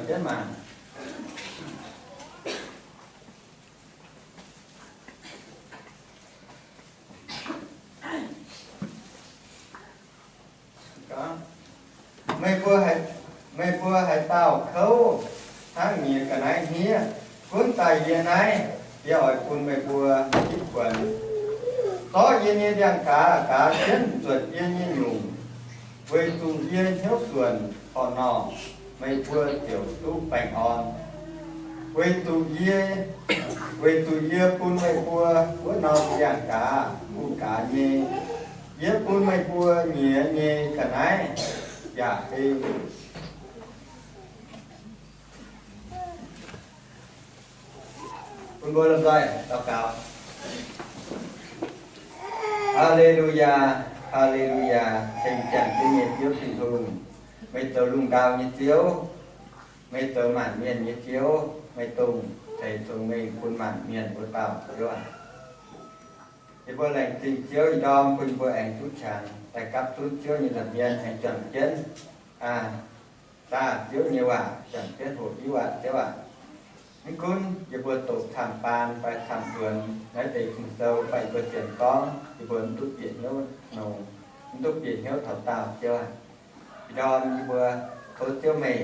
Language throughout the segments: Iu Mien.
jienv mangc. Meih mbuo haaix, meih mbuo haaix dauh kouv hnangv nyiex ga'naaiv hniev, gunv daaih yie naaiv, yie oix bun meih mbuo hitv kuonx. Zorqv yie nyei ndiangx-gaaz gaaz jienv zuotc yie nyei nyungc, weic zuqc yie hnyouv suonc horc norqc, meih mbuo ziouc duqv baengh orn. Weic zuqc yie, weic zuqc yie bun meih mbuo wuov norm ndiangx-gaaz bungx gaaz nyei, yie bun meih mbuo nyiex nyei ga'naaiv yaac ei. Bun mbuo lomh nzoih daux gaux. Haa^le^lu^yaa, haa^le^lu^yaa, ceng-jangx jienv nyei Ziouv Tin-Hungh, meih zoux lungh ndau nyei Ziouv, meih zoux maanc mienh nyei Ziouv, meih dongh ceix cong-mengh bun maanc mienh wuov dauh Ziouv aac. Yie mbuo laengz zingh Ziouv ih ndorm bun yie mbuo aengx duqv qangx daaih gapv zunv Ziouv nyei nza'hmien aengx juangc jienv, aa, zaah Ziouv nyei waac, juangc jienv hoqc diuv waac, Ziouv aac. Mv gunv yie mbuo doqc camv-baan fai camv-nzuonx naaiv deix Ging-Sou fai yie mbuo sienx gorngv, yie mbuo mv duqv bieqc hnyouv nongx, mv duqv bieqc hnyouv taux daauh, Ziouv aac. Ih ndorm yie mbuo tov Ziouv meih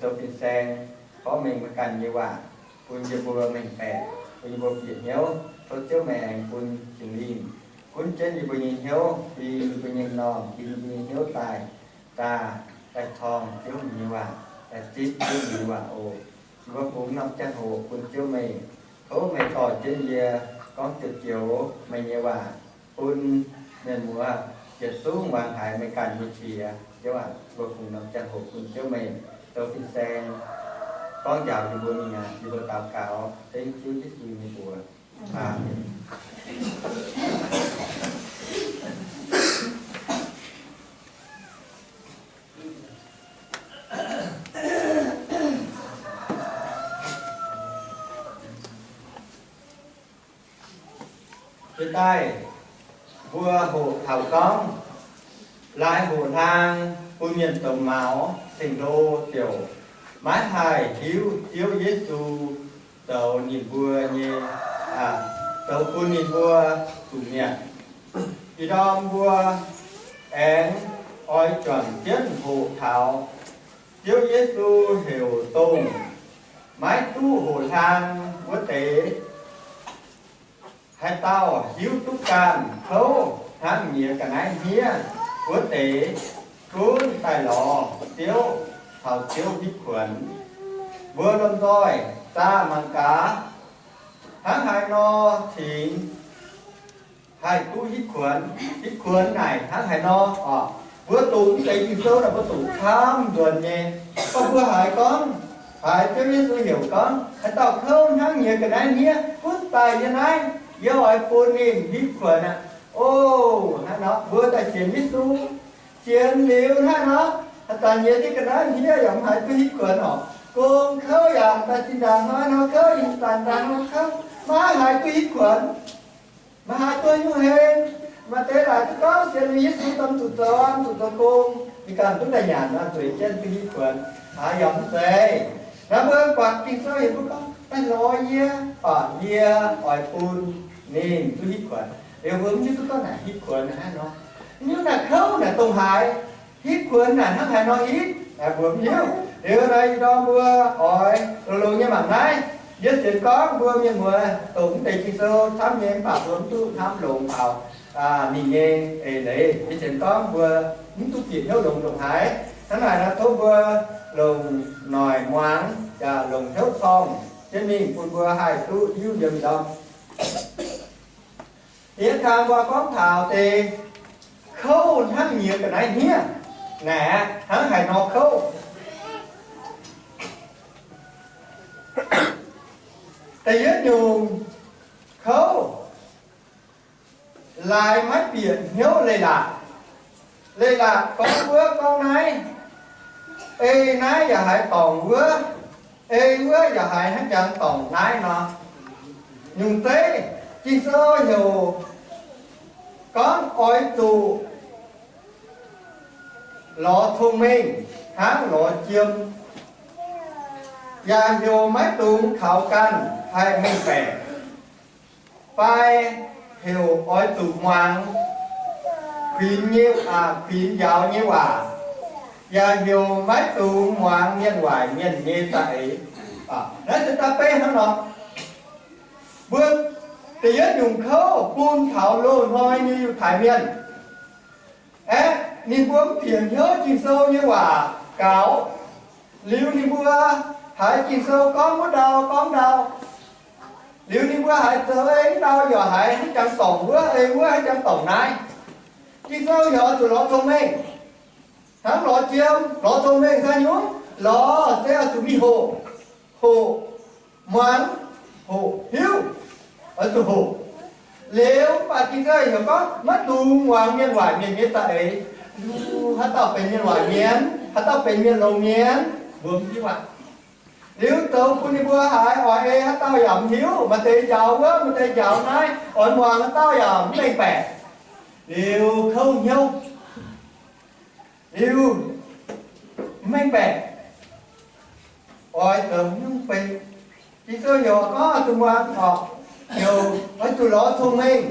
zoux fin-saeng, gorngv mengh meih ganh nyei waac bun yie mbuo mengh baeqc, bun yie mbuo bieqc hnyouv. Tov Ziouv meih aengx bun Singx Lingh gunv jienv yie mbuo nyei hnyouv, bun yie mbuo nyei m'normh, bun yie mbuo nyei hnyouv daaih zaah, daaih corng Ziouv nyei waac, daaih zipv Ziouv nyei waac oc. Yie mbuo fungx norm ziangh hoc bun Ziouv meih. Tov meih dorh jienv yie gorngv joux-joux meih nyei waac bun mienh muoz yietc zungv muangx haiz meih ganh nyei qiex, Ziouv aac. Yie mbuo fungx norm ziangh hoc bun Ziouv meih zoux fin-saeng, gorngv njaaux yie mbuo mingh aqv. Yie mbuo daux gaux dengv Ziouv Yesu nyei mbuox. Aamen. Jiex daaih mbuo hoqc taux gorngv, laaix hoqc hlang bun mienh zoux maux, Seng-Hlo ziouc maiv haih hiuv Ziouv Yesu zoux ninh mbuo nyei, zoux bun ninh mbuo zuqc mietc. Ih ndorm mbuo aengx oix juangc jienv hoqc taux Ziouv Yesu heuc dongh maiv duqv hoqc hlang wuov deix, haaix dauh hiuv duqv ganh kouv hnangv nyiex ga'naaiv hniev wuov deix, gunv daaih lorz Ziouv, taux Ziouv hitv kuonx. Mbuo lomh nzoih zaah mangc gaax, hnangv haaix nor cingx haih duqv hitv kuonx. Hitv kuonx naaic hnangv haaix nor oc? Mbuo doqc mv deix Ging-Sou naaic mbuo doqc camv nzuonx nyei. Gorngv mbuo haiz gorngv, haiz Ziouv Yesu heuc gorngv, haaix dauh kouv hnangv nyiex ga'naaiv hniev, gunv daaih yie naaiv, yie oix bun ninh hitv kuonx aqv. O, hnangv nor mbuo daaih sienx Yesu, sienx liuz hnangv nor, haaix zanc nyiex jienv ga'naaiv hniev yaac mv haih duqv hitv kuonx oc. Gong kouv yaac daaih zinh ndaangc hnoi nor kouv, ih zanc ndaangc nor kouv, maiv haih duqv hitv kuonx. Maiv haih duqv nyungc hlen. Maaih deix laaic duqv gorngv sienx liuz Yesu daaih mv zuqc zoux, mv zuqc zoux gong, ninh ganh duqv daaih nyanc nor zueiz jienv duqv hitv kuonx. Aa, yaac mv zeiz. Naaiv mbuo buatc Ging-Sou heuc mbuo gorngv, daaih lorz yie, baac yie oix bun ninh duqv hitv kuonx. Liuz mbuo mv hiuv duqv gorngv naaic hitv kuonx naaic hnangv nor. Mv hiuv naaic kouv naaic dongh haaix, hitv kuonx naaic hnangv haaix nor hitv, mbuo mv hiuv. Liuz naaiv ih ndorm mbuo oix longx-longx nyei mangc naaiv. Yie sienx gorngv mbuo mienh muoz doqc mv deix Ging-Sou camv nyei, mv baac mbuo mv duqv hnamv longx taux ninh nyei eix leiz. Yie sienx gorngv mbuo mv duqv bieqc hnyouv longx ndongc haaix. Hnangv naaic nor tov mbuo longc noic muangx yaac longc hnyouv corngh jienv mingh bun mbuo haih duqv hiuv yiem ndorm. Yie kang mbuo gorngv taux deix kouv hnangv nyiex ga'naaiv hniev naaic aqv, hnangv haaix nor kouv? Da'yietv nyungc, kouv laaix maiv bieqc hnyouv leiz-latc. Leiz-latc gorngv wuov gorngv naaiv, ei naaiv yaac haiz dorngc wuov, ei wuov yaac haiz hnangv jangx dorngc naaiv nor. Nyungc zeiv Ging-Sou heuc gorngv oix zuqc lorz cong-mengh hnangv lorz jiem. Yaac heuc maiv dungx kaux ganh haih mengh baeqc, fai heuc oix zuqc muangx kuinx nyei, aa, kuinx njaaux nyei waac. Yaac heuc maiv dungx muangx mienh waaic mienh nyei za'eix. Naaiv se da'beiv hnangv nor. Mbuo da'yietv nyungc kouv bun taux loz-hnoi nyei Yiutai Mienh. Aeqv, ninh mbuo mv bieqc hnyouv Ging-Sou nyei waac gaux. Liuz ninh mbuo haiz Ging-Sou gorngv wuov ndau gorngv ndau. Liuz ninh mbuo haiz zoux ei ndau yaac haiz hnangv jangx dorngc wuov, ei wuov hnangv jangx dorngc naaiv. Ging-Sou yaac oix zuqc lorz cong-mengh. Hnangv lorz jiem, lorz cong-mengh haaix nyungc? Lorz se oix zuqc mingh hoqc, hoqc, muangx, hoqc, hiuv, oix zuqc hoqc. Liuz mv baac Ging-Sou yaac gorngv maiv dungx muangx mienh waaic mienh nyei za'eix. Haaix dauh benx mienh waaic mienh, haaix dauh benx mienh longx mienh, mbuo mv hiuv aqv. Liuz zoux bun ninh mbuo haiz oix ei haaix dauh yaac mv hiuv, maaih deix njaaux wuov, maaih deix njaaux naaiv, oix muangx haaix dauh yaac mv mengh baeqc. Liuz kouv hnyouv. Liuz mv mengh baeqc, oix zoux nyungc fei. Ging-Sou heuc gorngv oix zuqc muangx orqc, heuc oix zuqc lorz cong-mengh,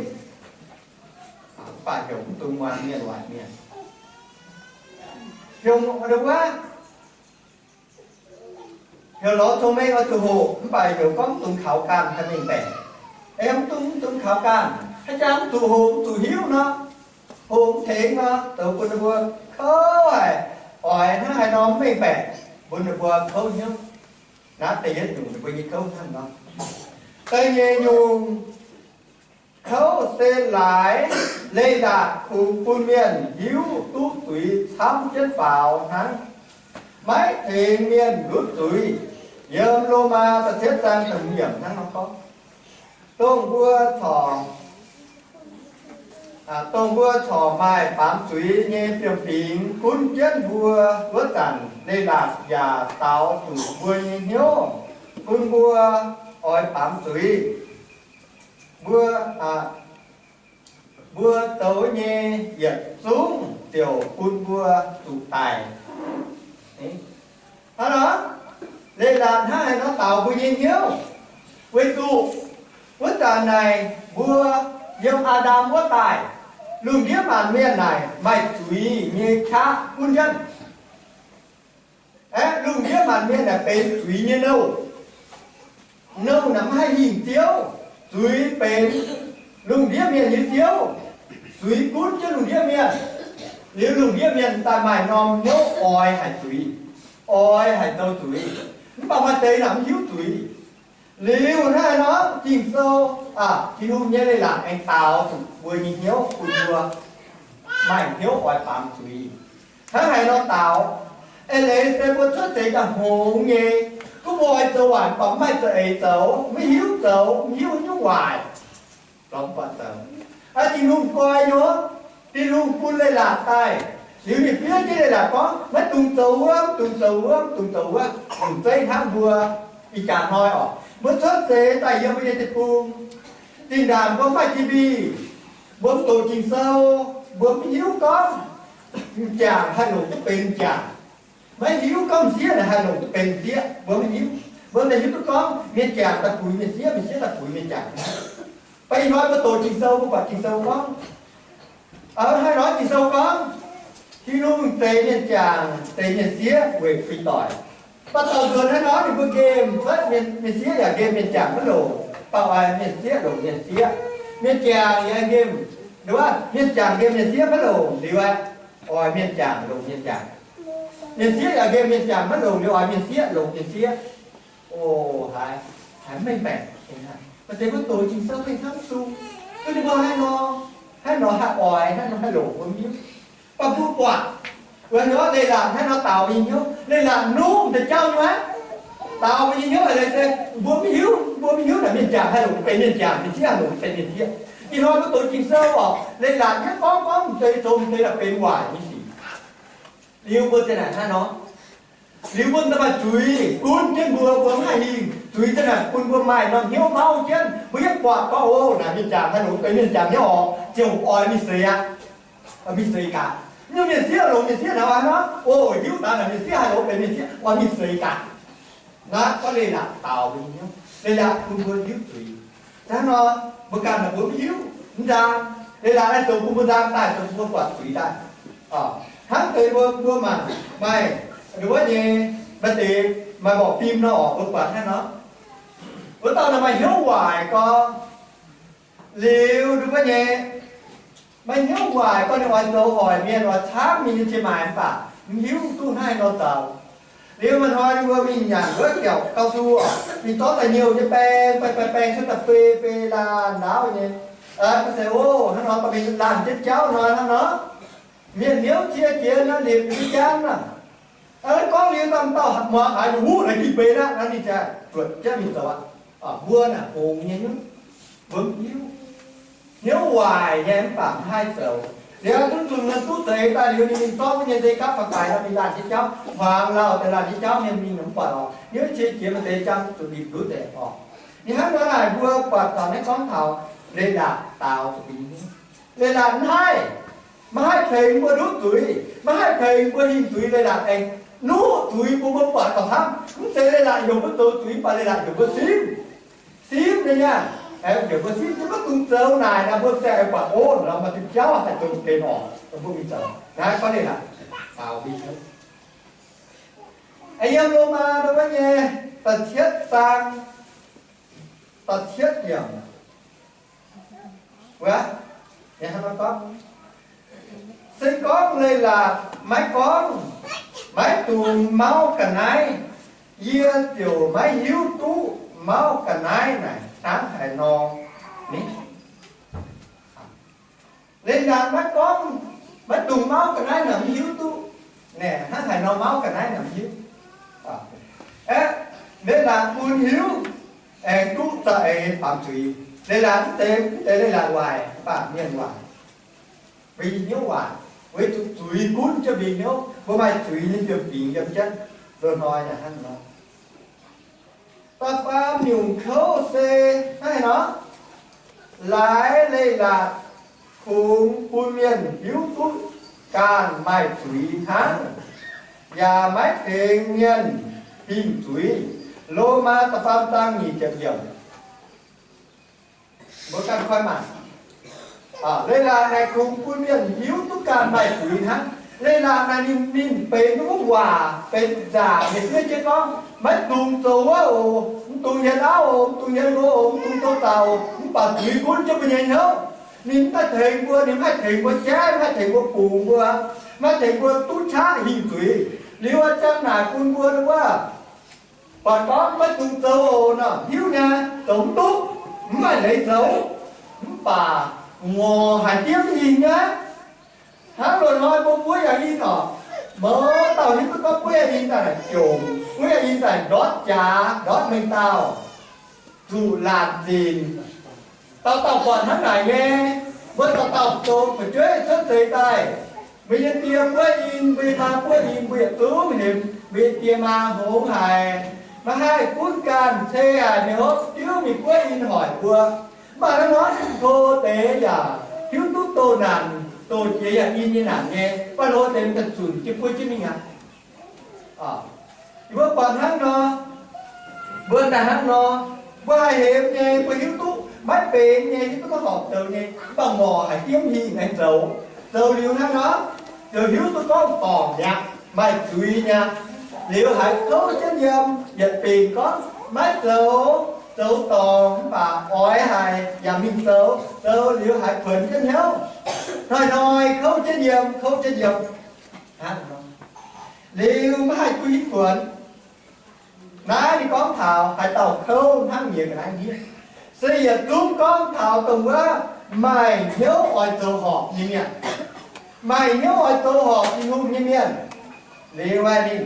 mv baac heuc mv dungx muangx mienh waaic mienh. Heuc wuov, heuc lorz cong-mengh oix zuqc hoqc, mv baac heuc gorngv mv dungx kaux ganh haih mengh baeqc. Aeqv, mv dungx, mv dungx kaux ganh, haaix jangx mv zuqc hoqc, mv zuqc hiuv nor, hoqc mv tengx nor, zoux bun ninh mbuo kouv haic, oix hnangv haaix nor mv mengh baeqc, bun ninh mbuo kouv hnyouv. Naaiv da'yietv nyungc ninh mbuo nyei kouv hnangv nor. Da'nyeic nyungc kouv se laaix leiz-latc kungx bun mienh hiuv duqv zuiz camv jienv faaux hnangv, maiv tengx mienh ndutv zuiz. Yiem Lomaa da'cietv zaang da'hmz yiemc hnangv nor gorngv, dongh mbuo corc, dongh mbuo corc maaih baamz zuiz nyei fiem-fingx gunv jienv mbuo wuov zanc, leiz-latc yaac daaux zuqc mbuo nyei hnyouv, bun mbuo oix baamz zuiz. Mbuo, mbuo zoux nyei yietc zungv ziouc bun mbuo zuqc daic. Hnangv nor, leiz-latc hnangv haaix nor daaux mbuo nyei hnyouv? Weic zuqc wuov zanc naaic mbuo yiem Aa^ndam wuov daaih, lungh ndiev maanc mienh naaic maaih zuiz nyei qaqv gunv jienv. Aeqv, lungh ndiev maanc mienh naaic benx zuiz nyei nouh. Nouh naaic maiv haih hingh Ziouv. Zuiz benx lungh ndiev mienh nyei ziouv. Zuiz gunv jienv lungh ndiev mienh. Liuz lungh ndiev mienh daaih maaih norm hnyouv oix haic zuiz, oix haic zoux zuiz. Mv baac maaih deix naaic mv hiuv zuiz. Liuz hnangv naaiv nor, Ging-Sou, aa, Tin-Hungh nyei leiz-latc aengx daaux zuqc mbuo nyei hnyouv, bun mbuo maaih hnyouv oix baamz zuiz. Hnangv haaix nor daaux? Eix leiz se mbuo cuotv seix daaih hngongx nyei, gunv mbuo oix zoux waaic, mv baac mv maaih za'eix zoux, maiv hiuv zoux, mv hiuv nyungc waaic. Lorz mv buatc zoux. Aa, Tin-Hungh guai nyei, Tin-Hungh bun leiz-latc daaih. Liuz ninh fiev jienv leiz-latc gorngv, maiv dungx zoux wuov, mv dungx zoux wuov, mv dungx zoux wuov. Lungh zeiv hnangv mbuo ih jaax hnoi orqc, mbuo cuotv seix daaih yiem mbuo nyei deic-bung, zinh ndaangc mbuo mv maaih T V, mbuo mv doqc Ging-Sou, mbuo mv hiuv gorngv m'jangc haih longc duqv benx m'jangc, maiv hiuv gorngv m'sieqv naaic haih longc duqv benx m'sieqv, mbuo mv hiuv. Mbuo maiv hiuv duqv gorngv mienh jangc daaih buix mienh sieqv, mienh sieqv daaih buix mienh jangc. Baac ih hnoi mbuo doqc Ging-Sou, mbuo buatc Ging-Sou gorngv, aa, hnangv nor Ging-Sou gorngv, Tin-Hungh zeix mienh jangc, zeix mienh sieqv weic fingx-doic. Baac dauh nzuonx hnangv nor ninh mbuo nqemh cuotv, mienh sieqv yaac nqemh mienh jangc maiv longc, baac oix mienh sieqv longc mienh sieqv. Mienh jangc yaac nqemh, mienh jangc nqemh mienh sieqv maiv longc liuz, oix mienh jangc longc mienh jangc. Mienh sieqv yaac nqemh mienh jangc maiv longc liuz, oix mienh sieqv longc mienh sieqv. O, haiz, haiz maiv mengh baeqc. Maaih deix mbuo doqc Ging-Sou mingh hnangv sung, duqv ninh mbuo hnangv nor, hnangv nor haih oix, hnangv nor haih longc mbuo mv hiuv. Baac mbuo buatc, weic zuqc leiz-latc hnangv nor daaux mbuo nyei hnyouv, leiz-latc nuqv deix jauv nyei aqv. Daaux mbuo nyei hnyouv eix leiz se mbuo mv hiuv, mbuo mv hiuv naaic mienh jangc haih longc benx mienh jangc, mienh sieqv haih longc benx mienh sieqv. Ih hnoi mbuo doqc Ging-Sou orqc, leiz-latc hnangv gorngv gorngv mv deix zoux mv deix daaih benx waaic nyei sic. Liuz mbuo za'naaic hnangv nor, liuz mbuo maaih zuiz gunv jienv mbuo, mbuo mv haih hingh. Zuiz za'naaic bun mbuo maaih norm hnyouv mauv jienv. Mbuo yietv buatc gorngv, o, naaic mienh jangc haih longc benx mienh jangc nyei orqc, ziouc oix mingh seix aqv. Oix mingh seix gaax. Nyungc mienh sieqv longc mienh sieqv naaic oix hnangv, o, hiuv daaih naaic mienh sieqv haih longc benx mienh sieqv, oix mingh seix gaax. Naaiv gorngv leiz-latc daaux mbuo nyei hnyouv, leiz-latc bun mbuo hiuv zuiz. Hnangv nor, mbuo ganh naaic mbuo mv hiuv, mv nzang. Leiz-latc naaiv zoux bun mbuo nzang daaih, zoux bun mbuo buatc zuiz daaih. Hnangv deix mbuo, mbuo mangc maaih nduov nyei, maaih deix maaih mborqc fim nor oc, mbuo buatc hnangv nor, wuov dauh naaic maaih hnyouv waaic gorx. Liuz nduov nyei, maaih hnyouv waaic gorx, ninh oix zoux hoic mienh, oix camv mienh nyei cien-maaic mv baac mv hiuv duqv hnangv haaix nor zoux. Liuz maaih hnoi ninh mbuo mingh nyanc wuov giauc gauh su, mingh zorqv daaih nyouh nyei baeng, baeng baeng baeng cuotv daaih fei fei laanh ndaauv nyei. Mv zeiz oc, hnangv nor dorh mingh laanh jienv jauv hnoi hnangv nor, mienh hnyouv cie jiex nor, liepc jienv jangv aqv. Gorngv liuz dangh dauh muangx haiz ninh wuov naaic gih benx aqv nor, ninh ziouc zuotc jienv mingh zoux aqv. Mbuo naaic hngongx nyei hnyouv, mbuo mv hiuv, hnyouv waaic nyei mv baac mv haih zoux. Liuz duqv zunh mienh duqv zeix daaih liuz, ninh mingh zorqv wuov nyei nzei gapv fai faix nor, mingh laanh jienv jauv, hmuangx lauh deix laanh jienv jauv, mienh mingh mv buatc oc. Hnyouv cie jiex maaih deix jangv zuqc lipc ndutv deix oc. Ninh hnangv nor naaic mbuo buatc taux naaiv gorngv taux leiz-latc daaux zuqc bun, leiz-latc mv haih, maiv haih tengx mbuo nduqv zuiz, maiv haih tengx mbuo hingh zuiz. Leiz-latc aengx nuqv zuiz bun mbuo buatc gauh camv. Mv zeiz leiz-latc heuc mbuo zoux zuiz, mv baac leiz-latc heuc mbuo simv, simv nyei, heuc mbuo simv, mv dungx zoux naaic nor, mbuo ziouc buatc, o, nor maaih diuh jauv haih zoux benx oc, mbuo mingh zoux. Naaiv gorngv leiz-latc daaux mbuo. Yiem Lomaa wuov nyei da'cietv zaang, da'cietv yiemc, wuov, se gorngv leiz-latc maiv gorngv, maiv dungx mauv ga'naaiv, yie ziouc maiv hiuv duqv mauv ga'naaiv naaic hnangv haaix nor. Leiz-latc maiv gorngv, maiv dungx mauv ga'naaiv naaic mv hiuv duqv. Naaic hnangv haaix nor mauv ga'naaiv naaic mv hiuv. Aeqv, leiz-latc bun hiuv aengx duqv za'eix baamz zuiz. Leiz-latc mv zeiz, mv zeiz leiz-latc waaic, mv baac mienh waaic, mbuo nyei hnyouv waaic, weic zuqc zuiz gunv jienv mbuo nyei hnyouv. Mbuo maaih zuiz nyei fiem-fingx yiem jienv. Loz-hnoi naaic hnangv nor. Da'faam nyungc kouv se hnangv haaix nor? Laaix leiz-latc kungx bun mienh hiuv duqv ganh maaih zuiz hnangv, yaac maiv tengx mienh hingh zuiz. Lomaa da'faam zaang nyic ziepc yiemc. Mbuo ganh koi maanc. Leiz-latc naaic kungx bun mienh hiuv duqv ganh maaih zuiz hnangv. Leiz-latc naaic ninh, ninh benx wuov waac, benx nzaangc, ninh fiev jienv gorngv, maiv dungx zoux wuov oc, mv dungx hietv auv oc, mv dungx hietv nqox oc, mv dungx zoux zaux oc, mv baac zuiz gunv jienv mbuo nyei hnyouv. Ninh mv haih tengx mbuo, ninh mv haih tengx mbuo jaiv, mv haih tengx mbuo bungx mbuo, mv haih tengx mbuo duqv qaqv hingh zuiz. Liuz a'jang naaic bun mbuo wuov, buatc gorngv maiv dungx zoux oc nor, hiuv nyei, zoux mv duqv, mv maaih leiz zoux, mv baac ngorc haic diemv hingh nyei. Hnangv loz-hnoi mbuo buov yangh in oc, mouz dauh hiuv duqv gorngv buov yangh in daaih naaic jomc, buov yangh in daaih ndortv jaax, ndortv mengh dauh, zuqc laanh zinc. Dauh dauh buatc hnangv naaic nyei. Mbuo dauh dauh zoux fu'jueiv cuotv seix daaih, mbuo nyei die buov in, mbuo nyei maa buov in, mbuo yietc zungv hemx mbuo nyei die maa hngongx haic, maiv haih gunv ganh cei haic, mingh hopv diuv mingh buov in hoic mbuo. Mv baac hnangv nor, hlo deix yaac hiuv duqv doh naanc, doh jiex yaac in nyei naanc nyei, mv baac hlo deix daaih zunc jienv buov jienv mingh aqv. Mbuo buatc hnangv nor, mbuo daaih hnangv nor, mbuo haih hemx nyei, mbuo hiuv duqv maiv benx nyei, hiuv duqv maiv horpc zoux nyei, mv baac ngorc haic diemv hingh aengx zoux. Zoux liuz hnangv nor, zoux hiuv duqv gorngv dorngc mi'aqv, maaih zuiz mi'aqv. Liuz haiz kouv jienv yiem, yietc binc gorngv maiv zoux, zoux dorngc mv baac oix haic yaac mingh zoux. Zoux liuz haiz kuonx jienv hnyouv, hnoi-hnoi kouv jienv yiem, kouv jienv yiem. Liuz maiv haih duqv hitv kuonx. Naaiv ninh gorngv taux haaix dauh kouv hnangv nyiex ga'naaiv hniev. Se yietc zungv gorngv taux dongh wuov maaih hnyouv oix zoux horpc nyei mienh, maaih hnyouv oix zoux horpc Tin-Hungh nyei mienh. Liuz ninh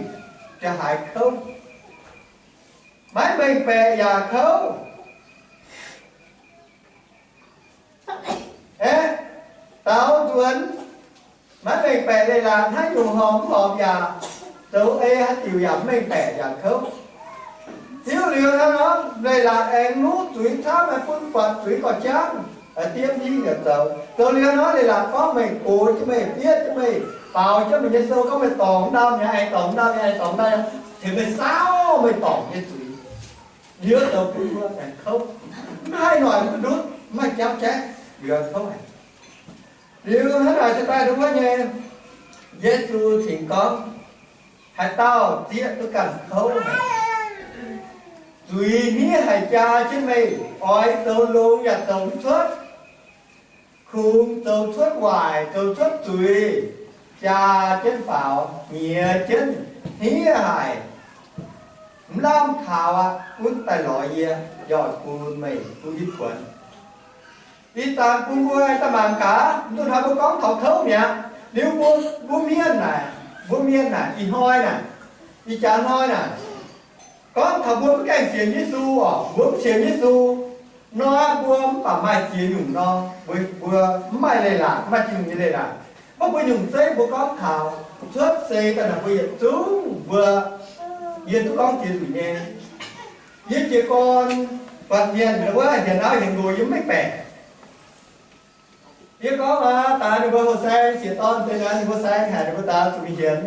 ziouc haiz kouv, maiv mengh baeqc yaac kouv. Aeqv, daaux nzuonx, maiv mengh baeqc leiz-latc hnangv nyungc horpc mv horpc yaac zoux ei haaix diuc yaac mv mengh baeqc yaac kouv. Diuv liuz hnangv nor, leiz-latc aengx nuqv zuiz camv, aengx bun buatc zuiz gauh jangv, diemv hingh yaac zoux. Zoux liuz nor, leiz-latc gorngv meih gox jienv meih, fiev jienv meih, baaux jienv meih nyei sou, gorngv meih dorngc ndau mi'aqv, aengx dorngc ndau mi'aqv, aengx dorngc ndau mi'aqv. heuc meih saauv meih dorngc nyei zuiz. Liuz zoux bun mbuo aengx kouv. Mv haih noic mv ndutv, mv maaih jauv jaeqv, liuz kouv haic. Liuz hnangv naaic se daaih ndongc wuov nyei, Yesu cingx gorngv, haaix dauh zieqv duqv ganh kouv haic, zuiz hniev haic jaa jienv meih, oix zoux longx yaac zoux mv cuotv. Kungx zoux cuotv waaic, zoux cuotv zuiz, jaa jienv faaux, nyiex jienv, hniev haic, mv lamh kaux aqv. Gunv daaih lorz yie, yie oix bun meih duqv hitv kuonx. Ih zanc bun mbuo daaih mangc gaax, mv duqv hnoi mbuo gorngv taux kouv mi'aqv. Liuz mbuo, mbuo mienh naaic, mbuo mienh naaic, ih hnoi naaic, ih jaax hnoi naaic, gorngv taux mbuo mv gaengh sienx Yesu orqc, mbuo mv sienx Yesu nor, mbuo mv baac maaih ziex nyungc nor, mbuo, mbuo mv maaih leiz-latc, mv maaih Tin-Hungh nyei leiz-latc. Mv baac mbuo nyungc zeiv mbuo gorngv taux cuotv seix daaih naaic mbuo yietc zungv mbuo, yie duqv gorngv ziex nyungc nyei. Yie jiez gorn buatc mienh wuov hienx auv hienx nqox yie mv mengh baeqc. Yie gorngv aqv, daaih ninh mbuo houh saeng sieqv dorn deix naaic, ninh mbuo saeng haic, ninh mbuo daaih zuqc mingh hienx.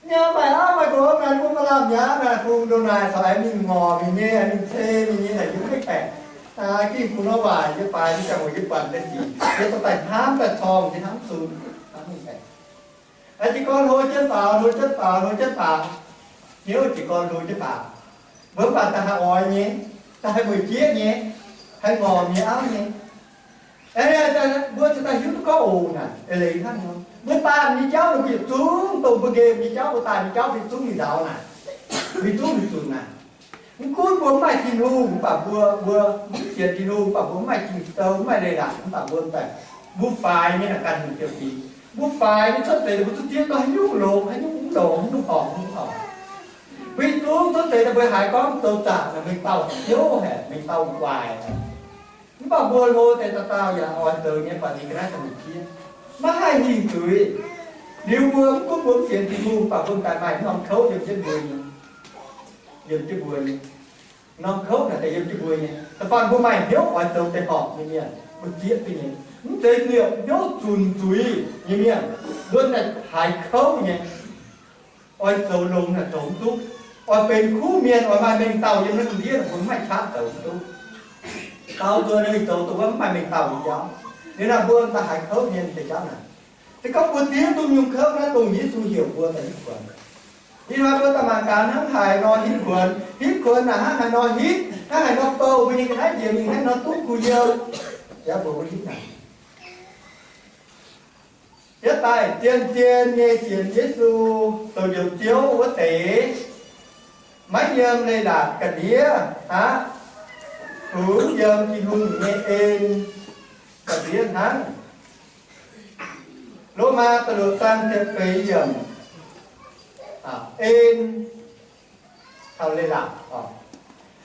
Nyei maaih auv maaih nqox naaic, ninh mbuo maaih lamh mi'aqv naaic, fungx ndongc naaic corc aengx mingh ngorc mingh nyei, aengx mingh cei mingh nyei naaic, yie mv mengh baeqc. Ging fungx nor waaic, yie baaix nyei ziangh hoc yie buatc deix sic, yie dorh daaih hnamv daaih corngh, yie hnamv sun, hnamv mengh baeqc. Jiez gorn hlo jienv faaux, hlo jienv faaux, hlo jienv faaux, hnyouv jiez gorn hlo jienv faaux. Mbuo mv baac da'haih oix nyei, da'haih mueic jieqv nyei, haih ngorc mienh auv nyei. Mbuo ziouc daaih hiuv duqv gorngv oc naaic, eix leiz hnangv nor. Mbuo daanh nyei jauv ninh mbuo yietc zungv dongh mbuo nqemh nyei jauv, mbuo daanh nyei jauv fih zungv mingh nzaaux naaic, fih zungv mingh zunc naaic. Mv gunv mbuo mv maaih Tin-Hungh, mv baac mbuo, mbuo mv sienx Tin-Hungh, mv baac mbuo mv maaih Ging-Sou, mv maaih leiz-latc, mv baac mbuo daaih, mbuo faix nyei naaic ganh hungh ziouc dingc. Mbuo faix nyei cuotv seix mbuo duqv zieqv duqv haaix nyungc longx, haaix nyungc mv longx, mv horpc, mv horpc. Mbuo yietc zungv cuotv seix daaih mbuo haiz gorngv zoux zaangc naaic mengh dauh hnyouv haic, mengh dauh waaic. Mv baac mbuo hlo deix dauh dauh yaac oix zoux nyei, baac ninh ga'naaiv daaih mingh zieqv. Maiv haih hingh zuiz. Liuz mbuo mv gunv mbuo mv sienx Tin-Hungh, mv baac mbuo daaih maaih norm kouv yiem jienv mbuo nyei, yiem jienv mbuo nyei. Norm kouv naaic daaih yiem jienv mbuo nyei. Da'faanh mbuo maaih hnyouv oix zoux deix horpc nyei mienh, mbuo zieqv duqv nyei. Mv zeiz liepc hnyouv zunc zuiz nyei mienh, mbuo daaih haiz kouv nyei. Oix zoux longx naaic zoux mv duqv. Oix benx kuv mienh, oix maaih mengh dauh yiem naaiv lungh ndiev, mbuo mv maaih qaqv zoux mv duqv. Daaux nzuonx ninh zoux dongh wuov mv maaih mengh dauh nyei jauv. Liuz naaic mbuo daaih haiz kouv nyei deix jauv naaic. Se gorngv mbuo zieqv duqv nyungc kouv naaiv, dongh Yesu heuc mbuo daaih hitv kuonx. Ih hnoi mbuo daaih mangc gaax hnangv haaix nor hitv kuonx. Hitv kuonx naaic hnangv haaix nor hitv, hnangv haaix nor bouh mbuo nyei ga'naaiv njiec mingh, hnangv haaix nor duqv kuh yiem. Yaac mbuox mbuo hitv naaic. Yietv daaih zien-zien nyei sienx Yesu, zoux njoux Ziouv wuov deix, maiv yiem leiz-latc ga'ndiev aqv, kungx yiem Tin-Hungh nyei en ga'ndiev hnangv. Lomaa da'luoqc zaang ziepc feix yiemc, en taux leiz-latc.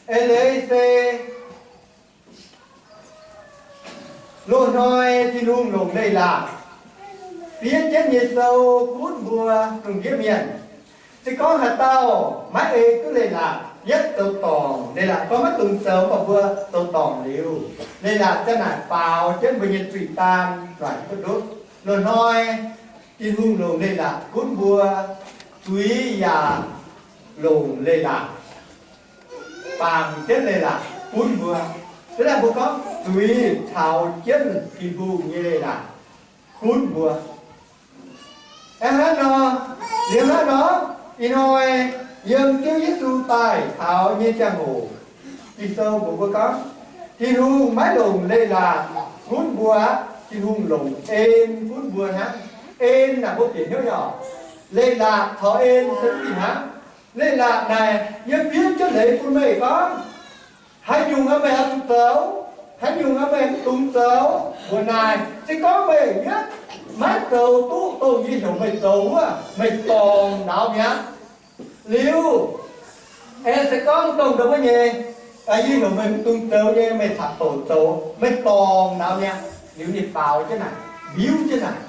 Eix leiz se loz-hnoi Tin-Hungh longc leiz-latc fiev jienv nyei sou gunv mbuo lungh ndiev mienh. Se gorngv haaix dauh maiv ei duqv leiz-latc, yietv zoux dorngc. Leiz-latc gorngv maiv dungx zoux, mv baac mbuo zoux dorngc liuz, leiz-latc ziang naaic faaux jienv mbuo nyei zuiz daan naaic duqv ndutv. Loz-hnoi Tin-Hungh longc leiz-latc gunv mbuo, zuiz yaac longc leiz-latc, bangc jienv leiz-latc gunv mbuo. Wuov deix mbuo gorngv zuiz caux jienv Tin-Hungh nyei leiz-latc gunv mbuo. Aengx hnangv nor, liuz hnangv nor, ih hnoi yiem Ziouv Yesu daaih taux nyei ziangh hoc, Ging-Sou mbuox mbuo gorngv, Tin-Hungh maiv longc leiz-latc gunv mbuo aqv. Tin-Hungh longc en gunv mbuo hnangv. En naaic mbuo bieqc hnyouv nyei oc. Leiz-latc caux en se fih hnangv. Leiz-latc naaic yie fiev jienv leiz bun meih gorngv, haaix nyungc meih oix zuqc zoux, haaix nyungc meih mv dungx zoux. Mbuox naaic, se gorngv meih yietv maiv zoux duqv dongh yie heuc meih zoux wuov, meih dorngc ndaaux mi'aqv. Liuz, aengx se gorngv dongh ndau wuov nyei, yie heuc meih mv dungx zoux nyei, meih caqv-doqc zoux, meih dorngc ndaaux mi'aqv. Liuz ninh faaux jienv naaic, mbiuv jienv naaic.